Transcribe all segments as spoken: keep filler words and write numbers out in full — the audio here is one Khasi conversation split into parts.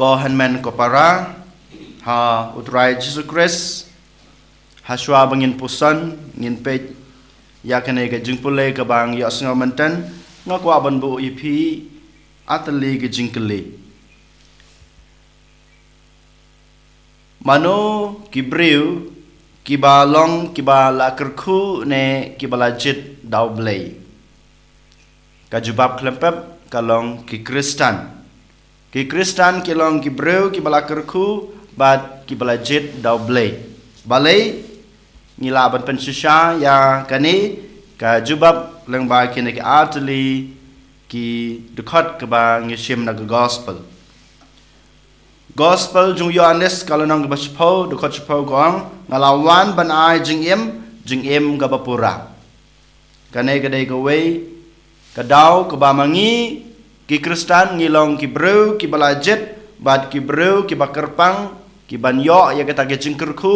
Ko hynmen ko para ha U Trai Jisu Khrist, ha shuwa ba ngin puson, ngin peit ïa kane ka jingpule kaba ngi ïohsngew mynta, nga kwah ban buh ïa phi ar tylli ki jingkylli. Mano ki briew kiba long kiba la kyrkhu ne kiba la jied da U Blei? Ka jubab khlem pep ka long ki Khristan. Ki Khristan ki long ki briew kiba la kyrkhu bad kiba la jied da U Blei. Balei? Ngi lah ban pynshisha ïa kane ka jubab lyngba kine ki ar tylli ki dkhot kaba ngi shim na ka Gospel. Gospel jong u Ïoannis ka lynnong kaba shiphew, dkhot shiphew ka ong, nga la wan ban ai jingim, jingim kaba pura. Kane ka dei kawei ka daw kaba ma ngi ki Khristan ngi long ki briew kiba la jied bad ki briew kiba kyrpang, kiban ïoh ïa kata ka jingkyrkhu,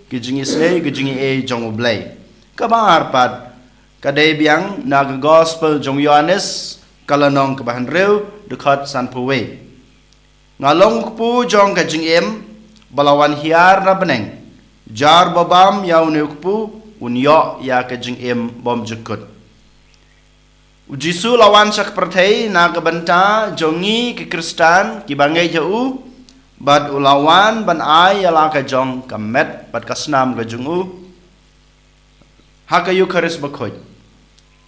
ka jingisnei, ka jingaiei jong U Blei. Kaba ar pat ka dei biang na ka Gospel jong u Ïoannis ka lynnong kaba hynriew, dkhot sanphew wei. Nga long u kpu jong ka jingim ba la wan hiar na bneng. Jar ba bam ïa une u kpu un ïoh ïa ka jingim bymjukut. U Jisu la wan sha ka pyrthei na ka bynta jong ngi ki Khristan kiba ngeit ha u, bad u la wan ban ai ïa la ka jong ka met bad ka snam ka jong u ha ka Eukharist bakhuid.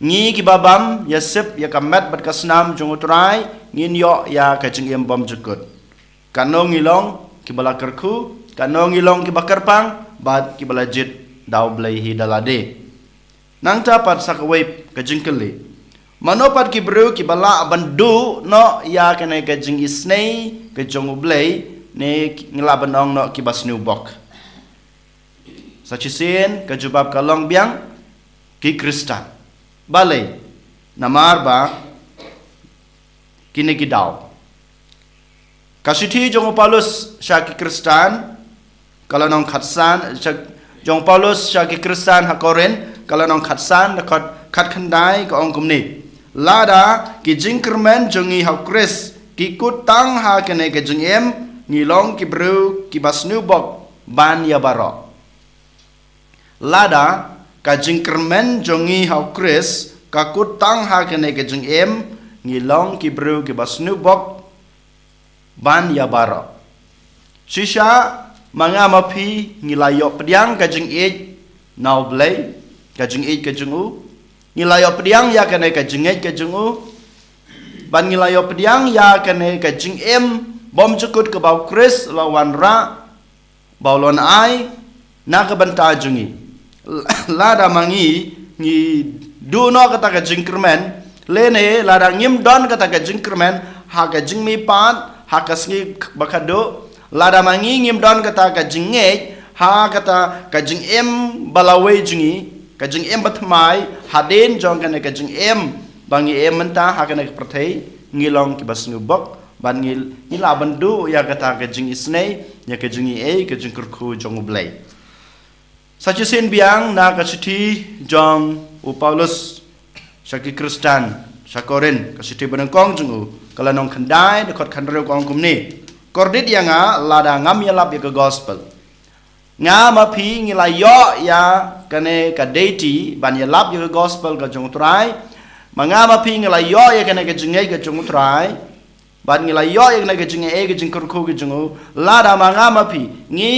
Ngi kiba bam ïasep ïa ka met bad ka snam jong U Trai ngin ïoh ïa ka jingim bymjukut. Katno ngi long kiba la kyrkhu, katno ngi long kiba kyrpang bad kiba la jied da U Blei hi da lade. Nangta pat sa kawei ka jingkylli. Mano pat ki briew kiba lah ban duh noh ïa kane ka jingisnei ka jong U Blei ne ngi lah ban ong noh kiba sniew bok? Sa shisien ka jubab ka long biang ki Khristan. Balei? Namar ba kine ki daw. Ka shithi jong u Paulus sha ki Khristan ka lynnong khatsan, sha, jong u Paulus sha ki Khristan ha Korinth ka lynnong khatsan, dkhot khatkhyndai ka ong kumne. Lada ki jingkyrmen jong ngi ha u Khrist ki kut tang ha kane ka jingim, ngi long ki briew kiba sniew bok ban ïa baroh. Lada ka jingkyrmen jong ngi ha u Khrist ka kut tang ha kane ka jingim, ngi long ki briew kiba sniew bok ban ïa baroh. Shisha ma nga ma phi ngi la ïoh pdiang ka jingïeit na U Blei, ka jingïeit ka jong u. Ngi la ïoh pdiang ïa kane ka jingïeit ka jong u. Ban ngi la ïoh pdiang ïa kane ka jingim bymjukut kaba u Khrist u la wanrah ba u la ai na ka bynta jong ngi. Lada ma ngi ngi duh noh kata ka jingkyrmen, lane lada ngim don kata ka jingkyrmen ha ka jingmihpat ha ka sngi ba khadduh, lada ma ngi ngim don kata ka jingngeit ha kata ka jingim ba lawei jong ngi, ka jingim ba thymmai hadien jong kane ka jingim ba ngi im mynta ha kane ka pyrthei, ngi long kiba sniew bok. Ban ngi, ngi lah ban duh ïa kata ka jingisnei, ïa ka jingaiei, ka jingkyrkhu jong U Blei. Sa shisien biang na ka shithi jong u Paulus sha ki Khristan sha Korinth, ka shithi banyngkong jong u, ka lynnong khyndai, dkhot khathynriew ka ong kumne. Kordit ïa nga lada ngam ïalap ïa ka Gospel. Nga ma phi ngi la ïoh ïa kane ka deiti ban ïalap ïa ka Gospel ka jong U Trai. Ma nga ma phi ngi la ïoh ïa kane ka jingngeit ka jong U Trai. Ban ngi la ïoh ïa kane ka jingaiei, ka jingkyrkhu ka jong u. Lada ma nga ma phi ngi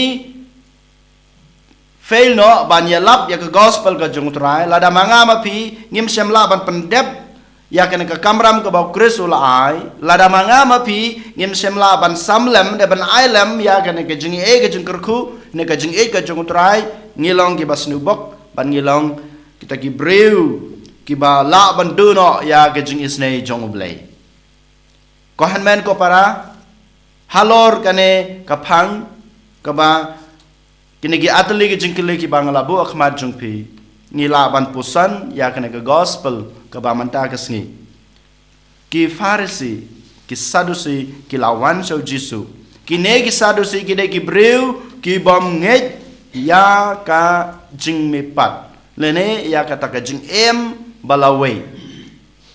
fail noh ban ïalap ïa ka Gospel ka jong U Trai, lada ma nga ma phi ngim shym lah ban pyndep ïa kane ka kamram kaba u Khrist u la ai, lada ma nga ma phi ngim shym lah ban sam lem, de ban ai lem ïa kane ka jingaiei, ka jingkyrkhu, ne ka jingïeit ka jong U Trai, ngi long kiba sniew bok, ban ngi long kita ki briew kiba lah ban duh noh ïa ka jingisnei jong U Blei. Ko hynmen ko para, halor kane ka phang kaba kine ki ar tylli ki jingkylli kiba nga la buh ha khmat jong phi, ngi lah ban puson ïa kane ka Gospel kaba mynta ka sngi. Ki Pharisi, ki Sadusi ki la wan sha u Jisu. Kine ki Sadusi ki dei ki briew ki bym ngeit ïa ka jingmihpat, lane ïa kata ka jingim ba lawei.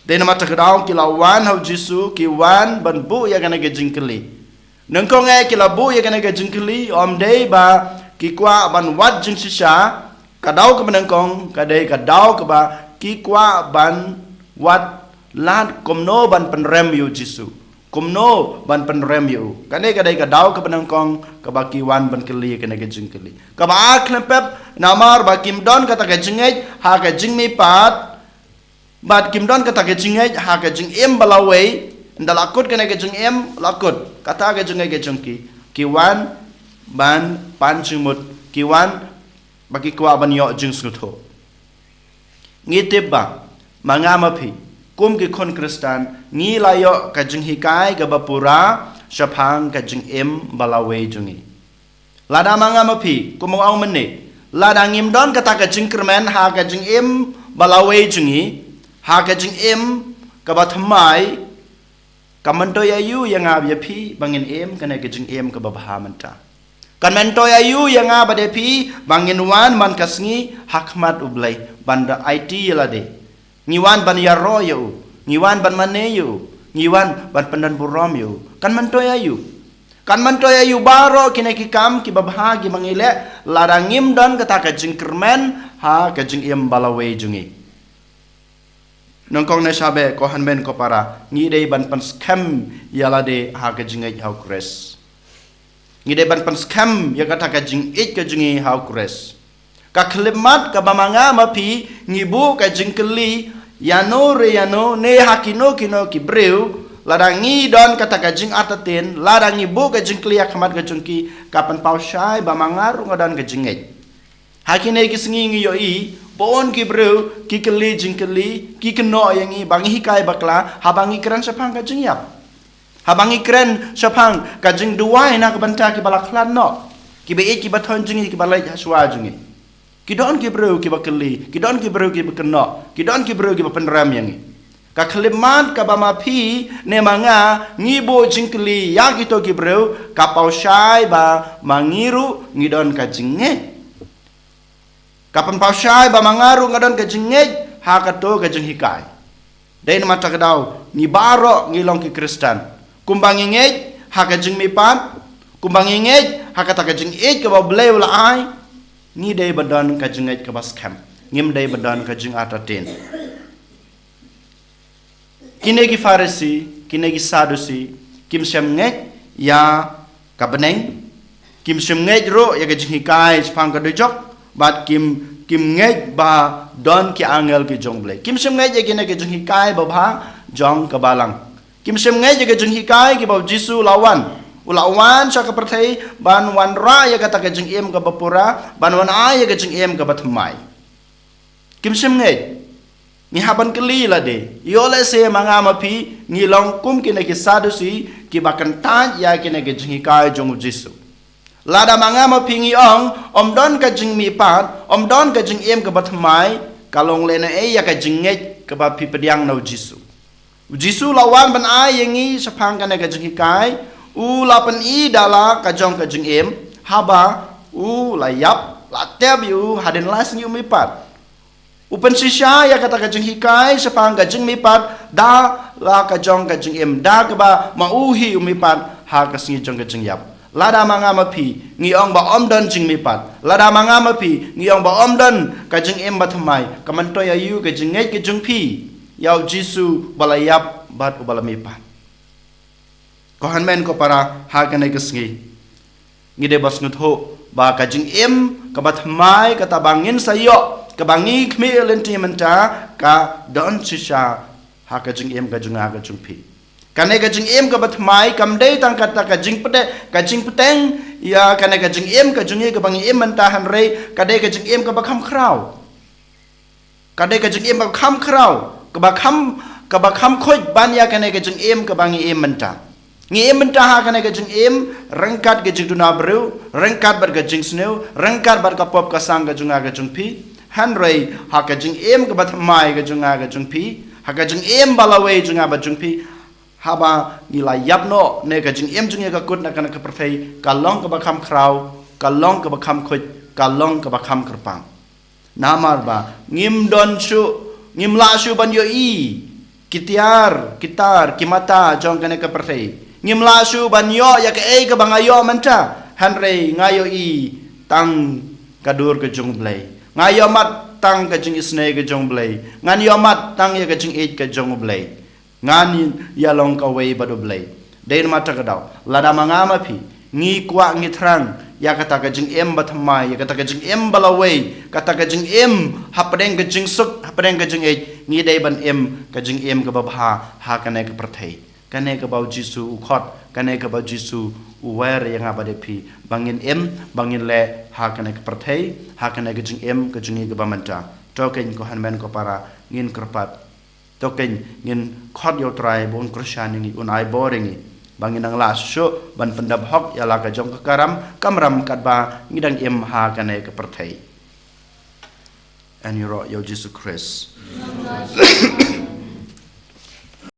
Dei namar kata ka daw ki la wan ha u Jisu, ki wan ban buh ïa kane ka jingkylli. Nyngkong eh ki la buh ïa kane ka jingkylli, ym dei ba ki kwah ban wad jingshisha, ka daw kaba nyngkong ka dei ka daw kaba ki kwah ban wad lad kumno ban pynrem ïa u Jisu. Kumno ban pynrem ïa u. Kane ka dei ka daw kaba nyngkong kaba ki wan ban kylli ïa kane ka jingkylli. Kaba ar khlem pep namar ba kim don kata ka jingngeit ha ka jingmihpat, bad kim don kata ka jingngeit ha ka jingim ba lawei. Ynda la kut kane ka jingim, la kut kata ka jingngeit ka jong ki, ki wan ban pan jingmut, ki wan ba ki kwah ban ïoh jingsngewthuh. Ngi tip ba ma nga ma phi kum ki khun Khristan ngi la ïoh ka jinghikai kaba pura shaphang ka jingim ba lawei jong ngi. Lada ma nga ma phi, kum u ong mynne, lada ngim don kata ka jingkyrmen ha ka jingim ba lawei jong ngi, ha ka jingim kaba thymmai, kan myntoi aïu ïa nga ïa phi ba ngin im kane ka jingim kaba bha mynta? Kan myntoi aïu ïa nga bad ïa phi ba ngin wan man ka sngi ha khmat U Blei ban da aiti ïa lade? Ngi wan ban ïaroh ïa u, ngi wan ban mane ïa u, ngi wan ban pyndon burom ïa u. Kan myntoi aïu? Kan myntoi aïu baroh kine ki kam kiba bha kiba ngi leh, lada ngim don kata ka jingkyrmen ha ka jingim ba lawei jong ngi? Nyngkong ne sha beh, ko hynmen ko para, ngi dei ban pynskhem ïa lade ha ka jingngeit ha U Khrist. Ngi dei ban pynskhem ïa kata ka jingïeit ka jong ngi ha U Khrist. Ka khyllipmat kaba ma nga ma phi ngi buh ka jingkylli ïano re ïano ne ha kino kino ki briew, lada ngi don kata ka jingartatien, lada ngi buh ka jingkylli ha khmat ka jong ki, ka pynpaw shai ba ma nga ruh nga don ka jingngeit. Ha kine ki sngi ngi ïohi bun ki briew ki kylli jingkylli, ki kynnoh ïa ngi ba ngi hikai bakla haba ngi kren shaphang ka jingïap. Haba ngi kren shaphang ka jingduwai na ka bynta kiba la khlad noh, kiba ïeit kiba thoh jong ngi, kiba leit ha shuwa jong ngi, ki don ki briew kiba kylli, ki don ki briew kiba kynnoh, ki don ki briew kiba pynrem ïa ngi. Ka khyllipmat kaba ma phi ne ma nga ngi buh jingkylli ïa kito ki briew ka paw shai ba ma ngi ruh ngi don ka jingngeit. Ka pynpaw shai ba ma nga ruh nga don ka jingngeit ha kato ka jinghikai. Dei namar kata ka daw ngi baroh ngi long ki Khristan. Kumba ngi ngeit ha ka jingmihpat, kumba ngi ngeit ha kata ka jingïeit kaba U Blei u la ai, ngi dei ban don ka jingngeit kaba skhem. Ngim dei ban don ka jingartatien. Kine ki Pharisi, kine ki Sadusi, kim shym ngeit ïa ka bneng, kim shym ngeit ruh ïa ka jinghikai shaphang ka dujok, bad kim, kim ngeit ba don ki angel ki jong U Blei. Kim shym ngeit ïa kine ki jinghikai babha jong ka balang. Kim shym ngeit ïa ka jinghikai kiba U Jisu u la wan, u la wan sha ka pyrthei ban wanrah ïa kata ka jingim kaba pura, ban wan ai ïa ka jingim kaba thymmai. Kim shym ngeit. Ngi hap ban kylli lade. Ïoh lehse ma nga ma phi ngi long kum kine ki Sadusi kiba kyntait ïa kine ki jinghikai jong U Jisu. Lada ma nga ma phi ngi ong ym don ka jingmihpat, ym don ka jingim kaba thymmai, ka long lehnohei ïa ka jingngeit kaba phi pdiang na U Jisu? U Jisu u la wan ban ai ïa ngi shaphang kane ka jinghikai, u la pyni da la ka jong ka jingim, haba u la ïap, la tep ïa u hadien lai sngi u mihpat. U pynshisha ïa kata ka jinghikai shaphang ka jingmihpat da la ka jong ka jingim, da kaba ma u hi u mihpat ha ka sngi jong ka jingïap. Lada ma nga ma phi ngi ong ba ym don jingmihpat, lada ma nga ma phi ngi ong ba ym don ka jingim ba thymmai, ka myntoi aïu ka jingngeit ka jong phi ïa U Jisu uba la ïap bad uba la mihpat? Ko hynmen ko para, ha kane ka sngi ngi dei ban sngewthuh ba ka jingim kaba thymmai kata ba ngin sa ïoh, kaba ngi khmih lynti mynta, ka don shisha ha ka jingim ka jong nga ka jong phi. Kane ka jingim kaba thymmai kam dei tang kata ka jingpyte, ka jingpyteng ïa kane ka jingim ka jong ngi kaba ngi im mynta, hynrei ka dei ka jingim kaba kham khraw. Ka dei ka jingim ba kham khraw, kaba kham, kaba kham khuid ban ïa kane ka jingim kaba ngi im mynta. Ngi im mynta ha kane ka jingim ryngkat ka jingduna briew, ryngkat bad ka jingsniew, ryngkat bad ka pop ka sang ka jong nga ka jong phi. Hynrei ha ka jingim kaba thymmai ka jong nga ka jong phi, ha ka jingim ba lawei jong nga bad jong phi, haba ngi la ïap noh ne ka jingim jong ngi ka kut na kane ka pyrthei, ka long kaba kham khraw, ka long kaba kham khuid, ka long kaba kham kyrpang. Namar ba ngim don shuh, ngim lah shuh ban ïohi ki tiar, ki tar, ki mata jong kane ka pyrthei. Ngim lah shuh ban ïoh ïa kaei kaba nga ïoh mynta, hynrei nga ïohi tang ka dur ka jong U Blei. Nga ïohmad tang ka jingisynei ka jong U Blei. Ngan ïohmad tang ïa ka jingïeit ka jong U Blei. Ngan ïalong kawei bad U Blei. Dei namar kata ka daw, lada ma nga ma phi ngi kwah ngi thrang ïa kata ka jingim bathymmai, ïa kata ka jingim balawei, kata ka jingim hapdeng ka jingsuk, hapdeng ka jingïeit, ngi dei ban im ka jingim kaba bha ha kane ka pyrthei. Kane kaba U Jisu u khot, kane kaba U Jisu u wer ïa nga bad ïa phi, ba ngin im, ba ngin leh ha kane ka pyrthei, ha kane ka jingim ka jong ngi kaba mynta. To keiñ ko hynmen ko para, ngin kyrpad. To keiñ ngin khot ïa U Trai ba un kyrshan ïa ngi, un ai bor ïa ngi, ba ngin nang lah shuh ban pyndap hok ïa la ka jong ka karam kamram katba ngi dang im ha kane ka pyrthei. Yn ïaroh ïa U Jisu Khrist.